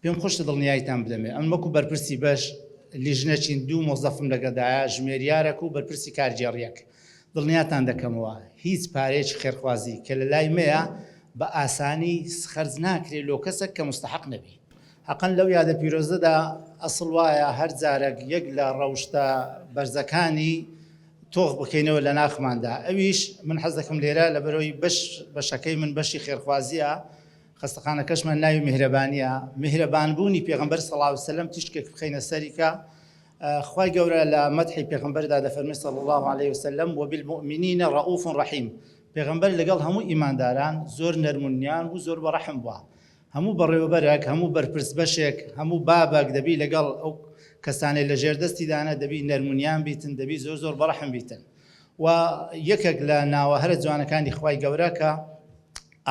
پێم خۆشە دڵنیایتان بدەمێ ئەمن وەکو بەرپرسی بەش لیژنەچین دوو مۆزەفم لەگەڵدایە ژمێریارەک و بەرپرسی کارگێڕیەک دڵنیاتان دەکەمەوە هیچ پارەیەکی خێرخوازی کە لە لای مەیە بە ئاسانی خەرج ناکرێ لۆ کەسەک کە موستەحەق نەبی. هەقەن لەو یادە پیرۆزەدا ئەسڵ وایە هەر جارەک یەک لە ڕەوشتە بەرزەکانی تۆخ بکەینەوە لە ناخماندا ئەویش من حەز دەکەم لێرە لەبەرەوەی بەش بەشەکەی من بەشی خێرخوازیە خەستەخانەکەشمان ناوی میهرەبانیە میهرەبانبوونی پێغەمبەر صلی اللە علیە وسلم تیشکێک بخەینە سەری کە خوای گەورە لە مەدحی پێغەمبەردا دەفەرمێ صلی اللە علیه وسلم وبالمؤمنین رؤوف رحیم پێغەمبەر لەگەڵ هەموو ئیمانداران زۆر نەرم و نیان بوو زۆر بەڕەحم بووە هەموو بەڕێوەبەرێک هەموو بەرپرس بەشێک هەموو بابەک دەبی لەگەڵ ئەو کەسانەی لە ژێر دەستی دانە دەبی نەرم و نیان بیتن دەبی زۆر زۆر بەڕەحم بیتن و یەکێک لە ناوە هەرە جوانەکانی خوای گەورە کە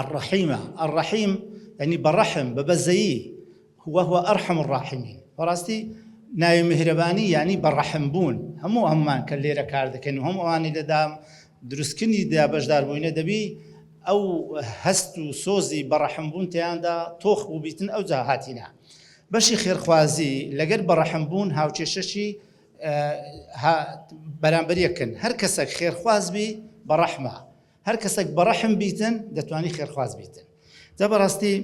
الرحیمە الرحیم یعنی بەڕەحم بە بەزەیی وهو ارحم الراحمین بەڕاستی ناوی میهرەبانی یعنی بەڕەحم بوون هەموو هەمومان کە لێرە کار دەکەن و هەموو ئەوانەی لە دام دروستکردنی دا بەشدار بووینە دەبی ئەو هەست و سۆزی بەڕەحم بوون تیاندا تۆخ بووبیتن ئەوجا هاتینە بەشی خێرخوازی لەگەر بەڕەحم بوون هاوکێشەشی بەرامبەر یەکن هەر کەسێک خێرخواز بی بەڕەحمە هەر کەسێک بەڕەحم بیتن دەتوانی خێرخواز بیتن جا بەڕاستی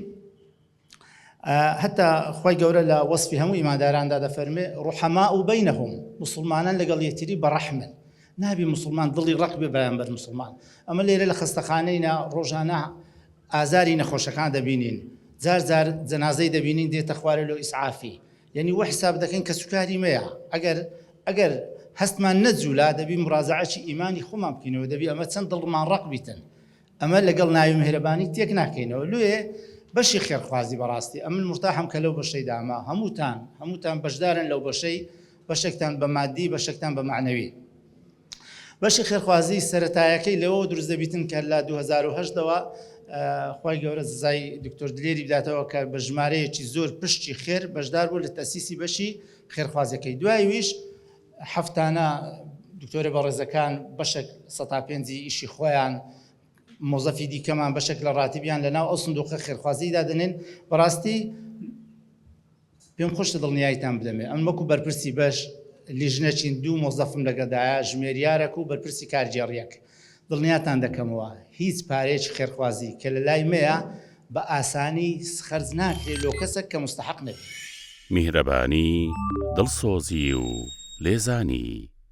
هەتا خی گەورە لە وەسفی هەموو ئیمانداراندا دەفەرمێ ڕحەما و بینەهم مسلمانان لەگەڵ یەکتری بەڕەحمن نابی مسلمان دڵی ڕق بێ بەرامبەر مسلمان ئەمە لێرە لە خەستەخانەینا ڕۆژانە ئازاری نەخۆشەکان دەبینین جار جار جەنازەی دەبینین دێتە خوارێ لۆ ئیسعافی یعنی وە حساب دەکەین کە سوکاری مەیە ئەگەر ئەگەر هەستمان نەجولا دەبی مڕازعەکی ئیمانی خۆمان بکەینەوە دەبی ئەمە چەند دڵمان ڕق بیتن ئەمە لەگەڵ ناوی میهرەبانی تێک ناکەینەوە لۆیێ بەشی خێرخوازی بەڕاستی ئەمن مورتاحم کە لەو بەشەی دامە هەمووتان هەمووتان بەشدارن لەو بەشەی بەشێکتان بە مادی بەشێکتان بە مەعنەوی بەشی خێرخوازی سەرەتایەکەی لەوە دروست دەبیتن کە لە 2010 ەوە خوای گەورە سزای دکتۆر دلێری بداتەوە کە بە ژمارەیەکی زۆر پشتی خێر بەشدار بوو لە تەسیسی بەشی خێرخوازەکەی دوای ویش هەفتانە دکتۆرە بەڕێزەکان بەشێک سەتا پێنجی ئیشی خۆیان مۆزەفی دیکەمان بەشێک لە ڕاتیبیان لە ناو ئەو سندوقە خێرخوازی دادەنێن بەڕاستی پێم خۆشە دڵنیایتان بدەمێ ئەمن وەکو بەرپرسی بەش لیژنەچین دوو مۆزەفم لەگەڵدایە ژمێریارەک و بەرپرسی کارگێڕیەک دڵنیاتان دەکەمەوە هیچ پارەیەکی خێرخوازی کە لە لای مەیە بە ئاسانی خەرج ناکرێ لۆ کەسەک کە موستەحەق نەبی. میهرەبانی، دڵسۆزی و لێزانی.